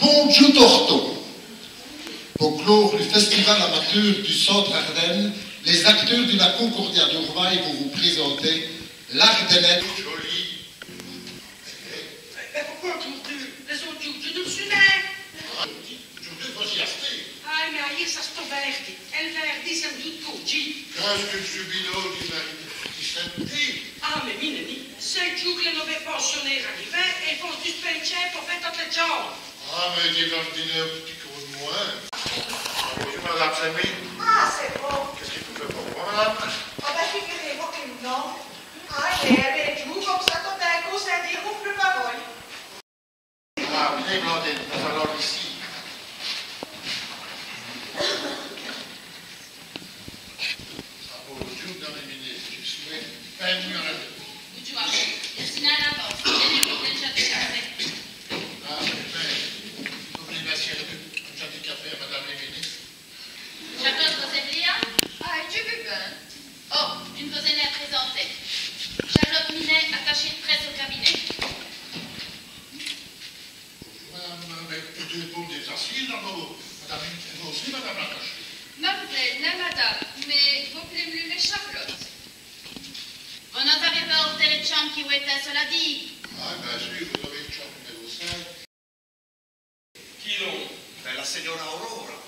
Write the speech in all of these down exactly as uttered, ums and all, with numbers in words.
Bondjoû tortos. Po clore lu fèstivâl amateûr du Centre Ardenne, lès acteûrs du la Concordia d'Ourvaye vont vos présinter l'Ardennète. Djoli. Mins, mins poqwè audjoûrdu ? Lès-ôtes djoûs, dji n' vo nin. Audjoûrdu vos-î astez. Ây, mins ayîr, ça s' tot vêrdi. Èt l' vêrdi, c'èst l' djoû d' condjî. Qu'èst-ce qui l' subit, l' vêrdi, dji n' sé nin. Ây, mins mi, mi, c'èst l' djoû qu' lès novês pinsionêres arivèt èt i font du spin-chair po fé totes lès djambes. Ây, mins dji va l' dîner in p'tit côp d' mwins. Bondjoû, madame Samy. Ây, c'èst vos. Qu'èst-ce qui pou fé po vos, madame ? Ây, bén, figurez-vous qui non. Ây, mins, mins, djoû come ça, tot d'in côp, c'èst dîre, on n' pout pus vos vèy. Ây, v'nez, Blandine, nos-alons ici. Ây, bondjoû, madame la ministre. Dji souwête bén.nvenûwe à la... Bondjoû à vos. Mèrci in-avance. Tènez, prenez in tchasse di cafè. Ây, bén, vos p'lez bén sèrvi in tchasse di cafè à madame la ministre. Charlotte, vos-èstez là ? Ây, dji vou bén. Oh, dji n' vos-é nin présinté. Charlotte Minet, attachée de presse au cabinet. Bondjoû, madame, mins vos p'lez prinde vos-assises d'abôrd. Madame, vos ossi, madame l'attachée. Mam'zèle, nin madame, mins vos p'lez m' lumer Charlotte. Vos nos-avèz pôrté l' tchambe qui wêt èsse so l' digue. Ây, bén seûr, vos-avèz l' tchambe numéro cinq. Qui donc ? Bén, la signora Aurora,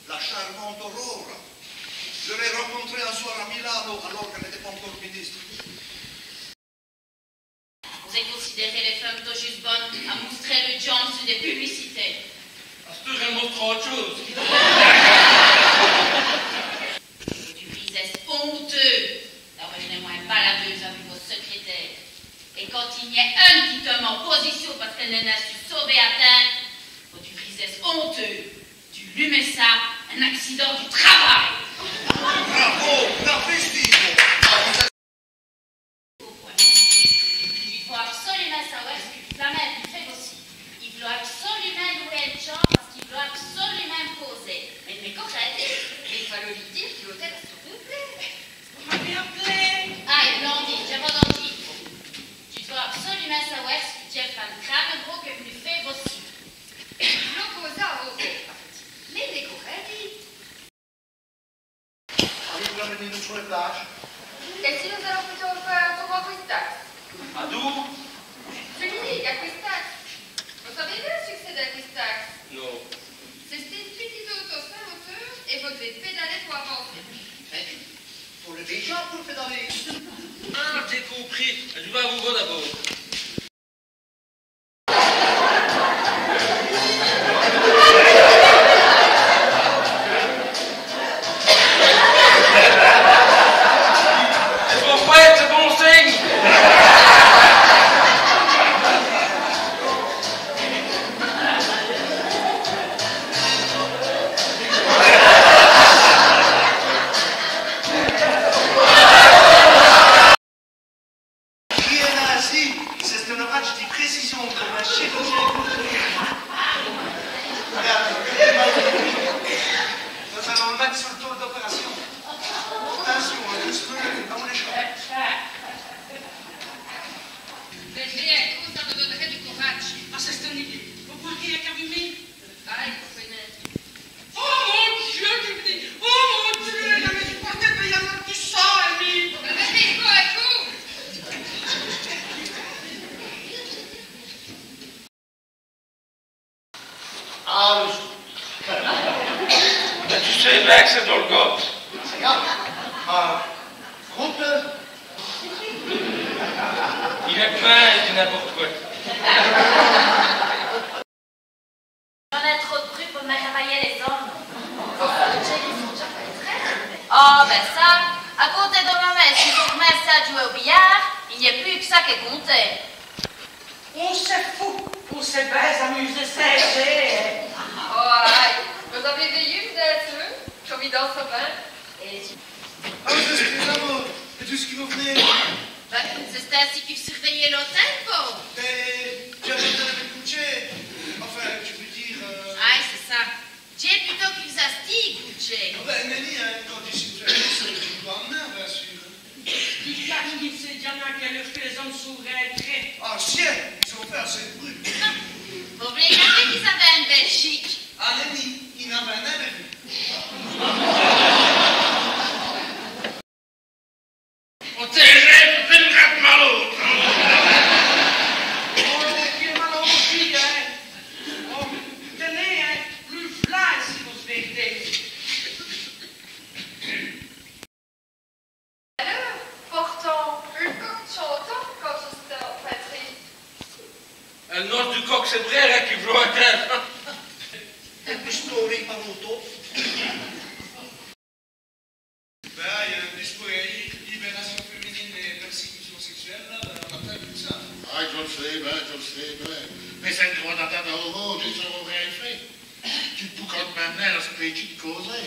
la charmante Aurora. Dji l'é r'contrèye in soir à Milano, adon qu'èle n'étèt nin èco ministre. Vos-è considèrèz lès feumes tot djusse bones à mostrer leûs djambes su dès publicités. Asteûre, èle mostre ôte tchôse. Vos d'vrîz-èsse onteûs d'awè mèné in baladeûse avou vo sècrétêre. Èt quand i gn-a ine qui tome in position pace qu'èle n'è-st-a nin sûre à tins, vos d'vrîz-èsse onteûs d'lumèr ça in accidint du travay. Bravo, bravissimo. Au pwint mème, i faut absolumint sawè ç' qui l' flaminde li fêt voci. I v'lot absolumint lwé èl tchambe pace qu'i v'lot absolumint m' causer. Mins, mins qwè, i faleut li dîre qui l'ôtèl èst tot p'lin. Vos m'avèz ap'lé ? Ây, Blandine, dji vos-è di. I faut absolumint sawè ç' qui Jeff Van Kragenbroek èst v'nu fé voci. I v'lot causer avou vos, parèt-i. Mins, mins qwè, di ? Alez, v'la mènez-nos su l' plâje. Èt si nos-alans putôt fé in toûr à Quistax ? À Doûr ? Dji vos di, à Quistax. Vos savèz bén ç' qui c'èst, Quistax ? Non. C'è-st-ine pitite auto sins moteûr èt vos d'vèz pédaler po avancér. Mins faut lèver s' jambe po pédaler. Ah, dj'é compris. Dji va vos vèy d'abôrd. Vos faites, c'est bon signe. Bén insi, c'è-st-in-avatche di précision come in chirurgin. Nos-alans l' mète su l' tåle d'opèrâcion. Atincion, in, doûcemint, avou lès tchambes. Mins vèyez, ça vos dôn'rè du coradje. Ah, c'è-st-ine idéye. Vos pôrîz r'fumer. Ây, vos pôrîz. Oh mon Dieu, dji vos di, oh mon Dieu, èle n'a nén supôrté d' vèy in-ôte du sang, Amy. Mins, mins, mins, mins, mins. Ah, mins tu sais bén qu' c'èst dol goût. Ah, goûte. Il èst bén, i dit n'importe qwè. Dji n'é nin trop d' brût po m' rapèler lès-omes. Oh, bén ça, à côté d' momint, si vos r'minchez à djouwer au biyârd, i gn-a pus qu' ça qui compte. On s' fout, on s' va s'amuser, c'èst vré. Oh, ây, vos-avèz vèyu, vos-ôtes, come i danse bén. Èt... Oh, dji m'èscuse, èt d'où ç' qui vos v'nez ? Bén, c'è-st-insi qui vos survèyez l'ôtèl, vos ? Bén, dj'aveûve avou Goutchè. Enfin, dji vou dîre, euh... Ây, c'èst ça. Dji vou putôt qui vos-astîz, Goutchè. Ah bén, nèni, in, quand dji seû v'nu, c'èst dji qui vos-a am'né, bén seûr. Dji vos di, c'èst dèdja quéqu'eûre qui lès-omes sont rintrés. Ah, ciel, i-z-ont fét assez d' brût. Vos v'lez gâter qui ça va, in bèl Alèz, i, i n'a bin nén bèvu. Ô, tènèz, fèyez-m' rade mal, ô. Ô, tènèz, tènèz, v'là, si vos vèyèz. Alôrs, portant, èl coq tchante quand dj' steu au pètrin. Èl note du coq, c'èst vré, hin, qu'i flote. Èl pistolèt par l'auto. Bin, i gn-a in discoûrs, libération féminine et persécution sexuelle, là, bin, on n'a pas vu ça. Ah, dji l' sé bin, dji l' sé bin. Mins c'èst in gros dada d'horreur, dji l' saurai r'fé. Dji n' pou quand min.me nén l' èspétchî d' causer.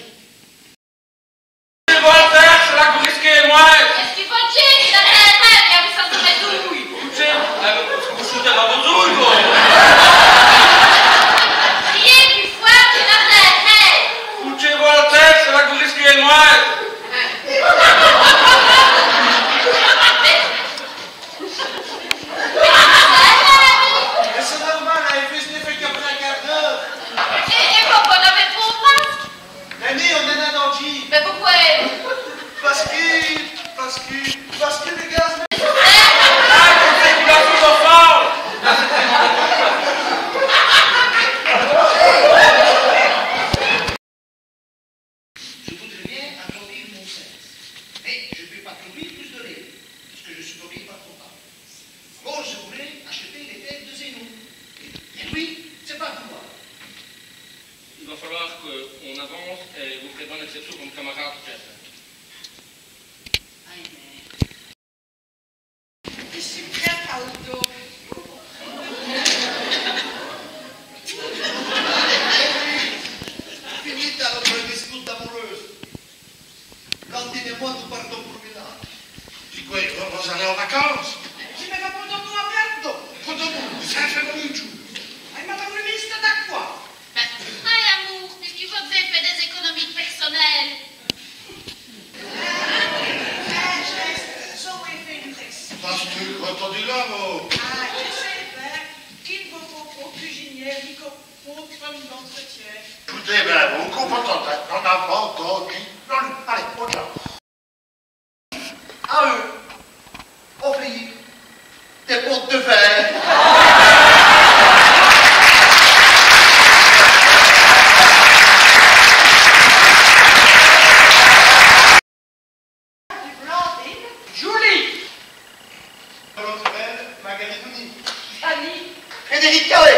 C'èst Voltaire, c'èst la gourisquèt èl mwète. Qu'èst-ce qui vos d'jez, Voltaire ? Vos n'avèz nén v'nu, ça, ça va, douy. Coutèz, euh, vos foutèz ma bèsogne, vos. Criyèz pus fwért, Voltaire, hé. Coutèz, Voltaire, c'èst la gourisquèt èl mwète. Mins c'èst normal, hin, i fét, i fét qu'à p'tès in quârt d'eûre. Èt, èt vos, vos n'avèz pont d' masque ? Mins non, on n'èst nén dandjî. Mins pouqwè ? Pace qui, pace qui, pace qui lès gaz... Je voudrais bien applaudir mon sexe, mais je ne peux pas trouver plus de rêves, parce que je suis bloqué par trois. Moi, je voulais acheter les terres de Zénon. Et, et lui, c'est pas pour moi. Il va falloir qu'on avance et vous ferez bonne réception comme camarade, Jeff. Amen. Je suis prête à tout. Finite avec le discours d'amoureuse. Blandine et moi, nous partons pour Milan. Di qwè, vos, vos alèz en vacances ? Dji m' va, pôrtans-nous à Verdon. Pôrtans-nous, ça fait longtemps. Aïe, madame le ministre, d'accord. Bin, ah, l'amour, pusqui vos d'vèz fé dès-èconomies pèrsonèles. Pace qui, qwè qu' vos d'jez là, vos ? Ah, dji sé, bin, i n' vos faut pont d' cujinière, ni co-, pont d' feume d'entretién. Acoutèz, bin, vos comprenez, hin, on n'a pas encore dit. Non, non, alèz, on y va. Ah, euh, on fét dès pontes de fer. Blandine, Julie. Magali Mouni. Fanny. Frédéric Carré.